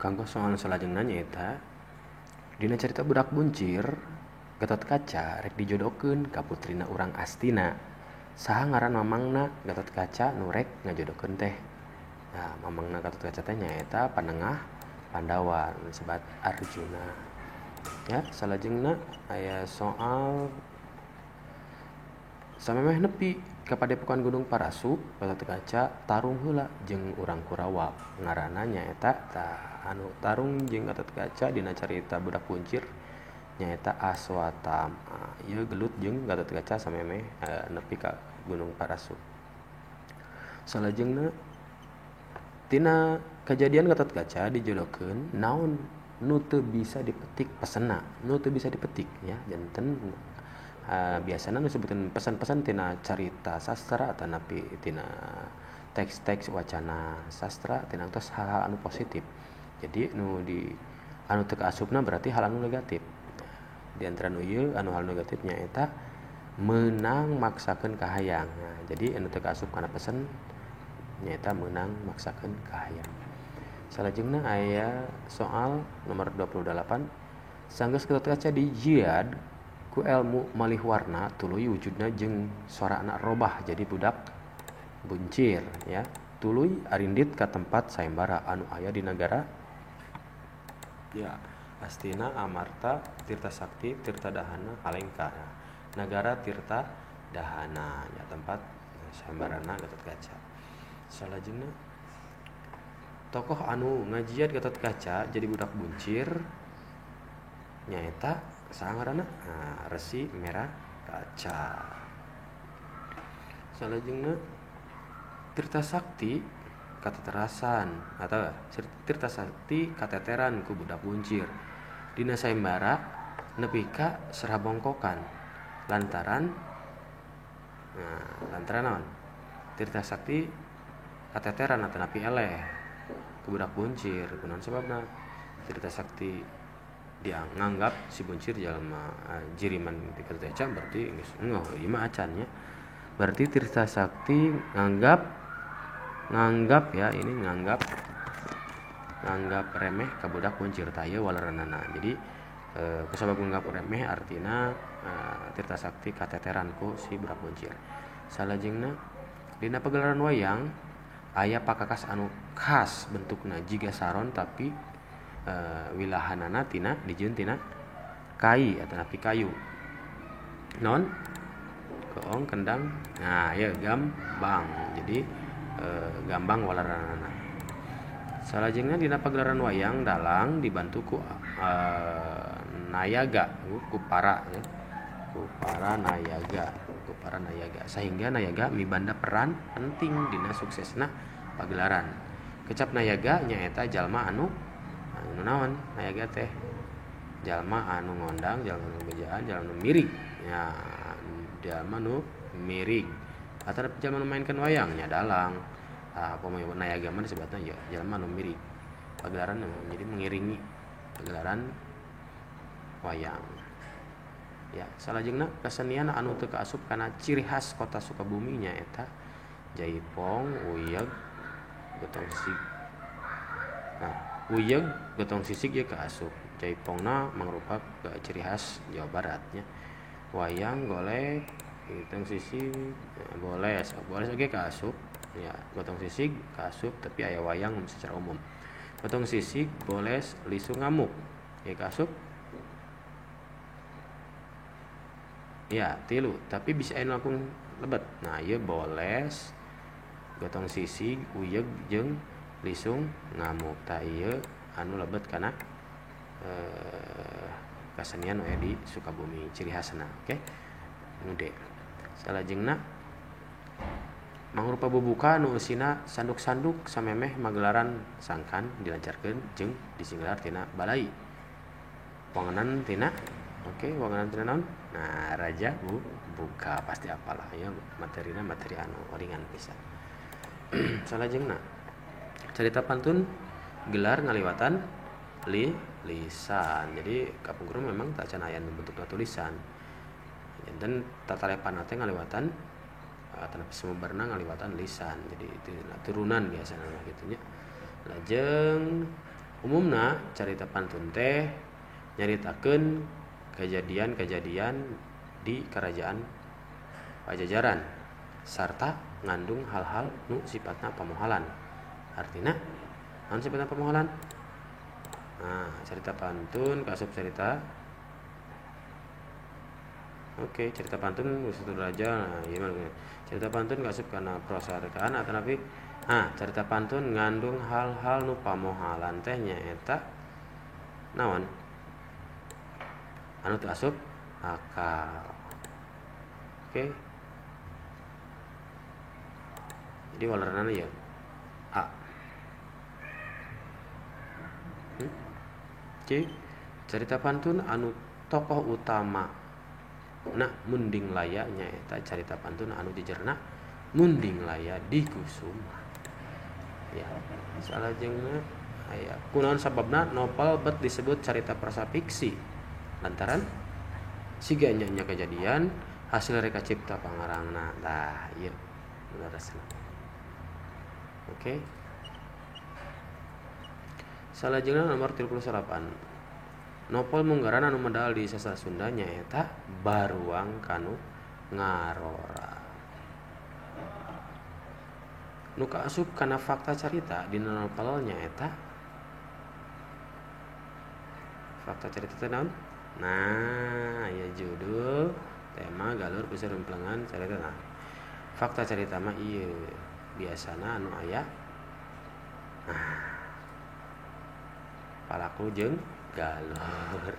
Kanggo soal salajengna nyaeta dina carita Budak Buncir, Gatotkaca rek dijodohkeun ka putrina urang Astina. Saha ngaran mamangna Gatotkaca nu rek ngajodohkeun teh? Nah, mamangna Gatotkaca teh nyaeta panengah Pandawa nu disebat Arjuna. Ya, salajengna aya soal samemeh nepi ka padepokan Gunung Parasu, Gatotkaca tarung heula jeung urang Kurawa. Ngaranna nyaeta tah anu tarung jeung Gatotkaca dina carita Budak Buncir nyaeta Aswatama. Ieu gelut jeung Gatotkaca samemeh nepi ka Gunung Parasu. Salajengna tina kajadian Gatotkaca dijodohkeun naon nu teu bisa dipetik pesenna, nu teu bisa dipetik ya janten biasana nu disebutkeun pesan-pesan tina carita sastra atanapi tina teks-teks wacana sastra tina tos hal-hal anu positif. Jadi nu di anu teu kaasupna berarti hal anu negatif. Di antara nu ieu anu hal negatif nyaeta meunang maksakeun kahayang. Nah, jadi anu teu kaasup kana pesen nyaeta meunang maksakeun kahayang. Salajengna aya soal nomor 28. Sanggeus Gatotkaca dijiad ku elmu malih warna tuluy wujudna jeung sorana robah jadi budak buncir ya. Tuluy arindit ka tempat sayembara anu aya di nagara ya Astina, Amarta, Tirta Sakti, Tirta Dahana, Alengka. Nagara Tirta Dahana ya tempat sayembarana Gatotkaca. Salajengna tokoh anu ngajian Gatotkaca jadi budak buncir nyaeta saha ngaranna? Nah, Resi Merah Kaca. Salajengna Tirta Sakti kateterasan atau Tirta Sakti kateteran ku budak buncir. Dina sayembara nepi ka serabongkokan lantaran nah, lantaran naon? Tirta Sakti kateteran atanapi eleh ku budak buncir. Kunaon sababna? Tirta Sakti dia nganggap si buncir jalma jiriman di Gatotkaca berarti geus ngeuh ieu mah acan nya. Berarti Tirta Sakti nganggap ya ini nganggap remeh ka budak buncir tah ieu waleranana. Jadi kusabab nganggap remeh artina Tirta Sakti kateteran ku si budak buncir. Salajengna dina pagelaran wayang aya pakakas anu khas bentukna jiga saron tapi wilahanana tina dijieun tina kai atanapi kayu. Non keong kendang. Nah, ya gambang. Jadi gambang waleranana. Salajengna dina pagelaran wayang dalang dibantu ku nayaga, ku para ya. Ku para nayaga, ku para nayaga. Sehingga nayaga mibanda peran penting dina suksesna pagelaran. Kecap nayaga nyaeta jalma anu naon nayaga teh jalma anu ngondang, jalma anu bejaan, jalma anu mirig. Ya, jalma nu mirig. Atau jalma nu mainkan wayang nya dalang. Pamoi nayaga mah disebutna ya jalma nu mirig. Pagelaran jadi mengiringi pagelaran wayang. Ya, salajengna kesenian anu teu kaasup kana ciri khas kota Sukabumi nyaeta jaipong, uyeg, gotong sisig. Nah, uyeg gotong sisig ieu kaasup. Jaipongna mangrupa ciri khas Jawa Barat nya. Wayang, golek, gotong sisig, boles, boles oge kaasup. Ya, gotong sisig kaasup tapi aya wayang secara umum. Gotong sisig, boles, lisu ngamuk. Ya kaasup. Ya, tilu, tapi bisa aya langkung lebet. Nah, ieu boles, gotong sisig, uyeg jeung lisung ngamuk. Tah ieu anu lebet kana kasenian aya di Sukabumi ciri khasna. Oke. Nu D. Salajengna mangrupa bubuka nu eusina sanduk-sanduk samemeh magelaran sangkan dilancarkeun jeung disinggelar tina balai. Wangenan tina oke, wangenan tina naon? Nah, raja buka pasti apalah ya materina materi anu ringan pisan. Salajengna carita pantun gelar ngaliwatan lisan. Jadi kapungkur memang tak can aya bentukna tulisan. Janten tatalepan teh ngaliwatan atanapi sumeberna ngaliwatan lisan. Jadi itu turunan biasana mah kitu nya. Lajeng Umumna carita pantun teh nyaritakeun kejadian-kejadian di kerajaan Pajajaran sarta ngandung hal-hal nu sifatna pamohalan. Artina naon sifatna pamohalan? Nah, cerita pantun kaasup cerita. Oke, cerita pantun satu raja. Nah, gimana? Cerita pantun kaasup kana prosa rekaan atanapi cerita pantun ngandung hal-hal nu pamohalan teh nyaeta naon? Anu teu asup akal. Oke. Jadi walerna ya A. C. Cerita pantun anu tokoh utama nah munding laya nyaeta carita pantun anu jejerna munding laya dikusuma. Ya, salajengna aya kunaon sababna novel bet disebut carita prosa fiksi lantaran siga nya kejadian hasil reka cipta pangarangna. Tah ieu leresna. Oke. Salajengna nomor 38. Novel munggaran anu medal di sastra Sunda nyaeta Baruang Kanu Ngarora. Nu kaasup kana fakta carita dina novel nyaeta fakta carita teh naon? Nah, ya judul, tema, galur, peseremplengan carita. Nah, fakta carita mah ieu biasana anu aya nah palaku jeung galur.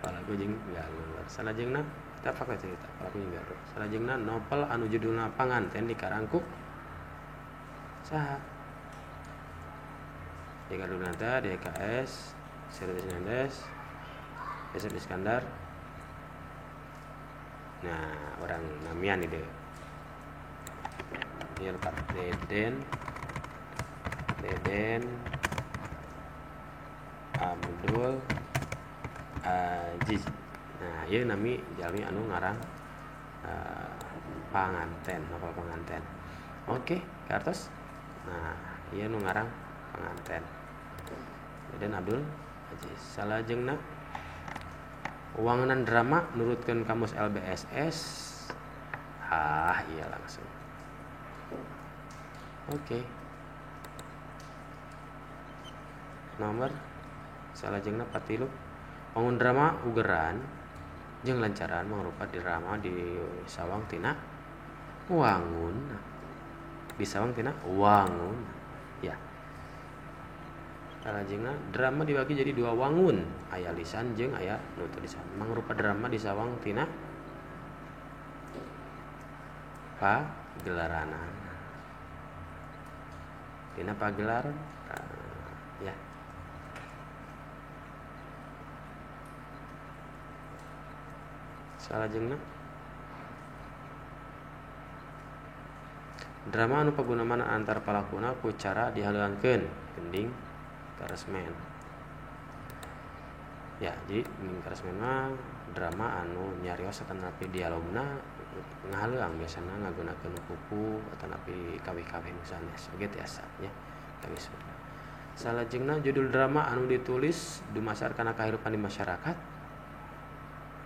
Palaku jeung galur. Salajengna kita fakta cerita palaku jeung galur. Salajengna novel anu judulna Panganten dikarang ku saha? Deka Dunata, DKS, Serius Mendes, Yusuf Iskandar. Nah, orang namian ide. Ini lepat Deden Abdul Aziz. Nah, ieu nami jalmi anu ngarang Panganten, novel Panganten. Oke, kartos. Nah, ieu nu ngarang Panganten. Deden Abdul Aziz. Salajengna wangunan drama nurutkeun kamus LBSS. Ah, iya langsung. Oke. Nomor salajengna 43. Wangun drama ugeran jeung lancaran mangrupa drama di sawang tina wangun. Di sawang tina wangun. Ya. Salajengna drama dibagi jadi dua wangun, aya lisan jeung aya nu teu lisan. Mangrupa drama di sawang tina pagelaranana. Tina pagelaran ya. Salajengna drama anu pagunaman antar palakuna ku cara dihaleuangkeun gending karesmen. Ya, jadi gending karesmen mah drama anu nyarios atanapi dialogna ngahaleuang biasana ngagunakeun kuku atanapi kawih-kawih nu sanes oge tiasa nya kawih Sunda. Salajengna judul drama anu ditulis dumasar kana kahirupan di masyarakat.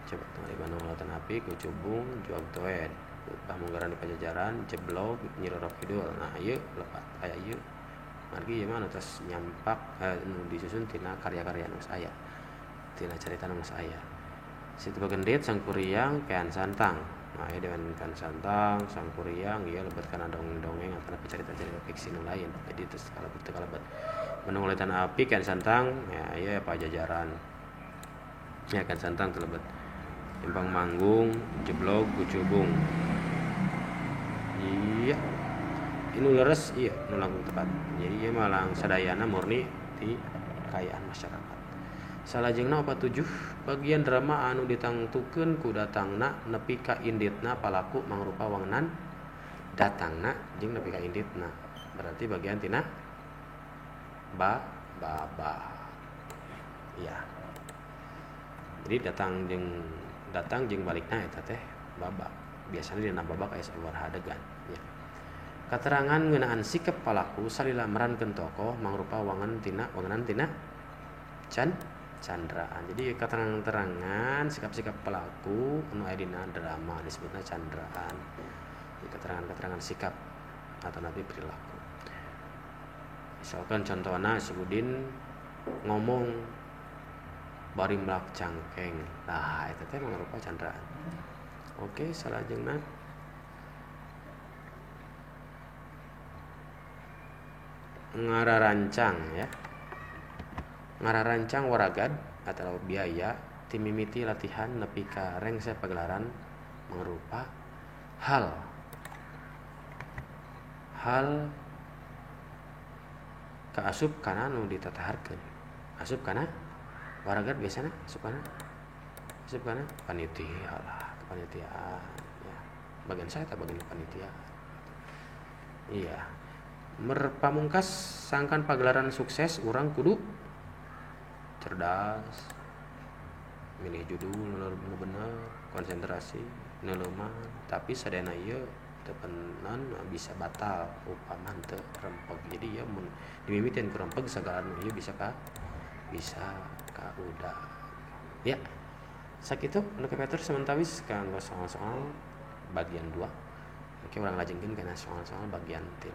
Coba tengah di Bandung Lautan Api, Kucubung, Juag Toed, Pamunggaran di Pajajaran, Jeblog, Nyi Roro Kidul. Nah, ieu lepat aya ieu. Margi ieu mah anu tos nyampak nu disusun tina karya-karya nu aya. Tina carita nu aya. Situ Bagendit, Sangkuriang, Kean Santang. Nah, ieu dewan Kean Santang, Sangkuriang ieu lebet kana dongeng-dongeng atanapi carita-carita fiksi nu lain. Jadi terus kalebet teu kalebet. Bandung Lautan Api, Kean Santang, ya ieu Pajajaran. Ya Kean Santang teu lebet. Empang Manggung, Jeblog, Kucubung. Iya. Ini leres iya nu langkung tepat. Jadi ieu mah lang sadayana murni ti kayaan masyarakat. Salajengna 47 bagian drama anu ditangtukeun ku datangna nepi ka inditna palaku mangrupa wangenan datangna jeung nepi ka inditna. Berarti bagian tina ba ba. Iya. Jadi datang jeung balikna eta teh babak. Biasana dina babak aya sabaraha adegan ya. Katerangan ngeunaan sikap palaku salila merankeun tokoh mangrupa wangenan tina Candraan. Jadi keterangan-terangan sikap-sikap pelaku anu aya dina drama disebutna candraan. Jadi keterangan-keterangan sikap atau nabi perilaku. Misalkan contohna si Udin ngomong bari melak cangkeng. Nah, eta teh mangrupa candraan. Oke, salajengna ngararancang ya. Ngararancang waragad atau biaya timimiti latihan nepi ka rengse pagelaran mangrupa hal kaasup kana nu ditataharkeun. Asup kana waragad biasana asup kana panitia lah, kepanitiaan ya. Bagian saya tak bagian panitia. Iya. Merpamungkas sangkan pagelaran sukses urang kudu cerdas, milih judul nu bener, konsentrasi, neuleman, tapi sadayana ieu teu penan bisa batal upama teu rempeg. Jadi ieu mun dimimitian ku rempeg sagala nu ieu bisa kaudah. Ya. Sakitu nu kapetur samentawis kanggo soal-soal bagian 2. Oke, urang lajengkeun kana soal-soal bagian 3.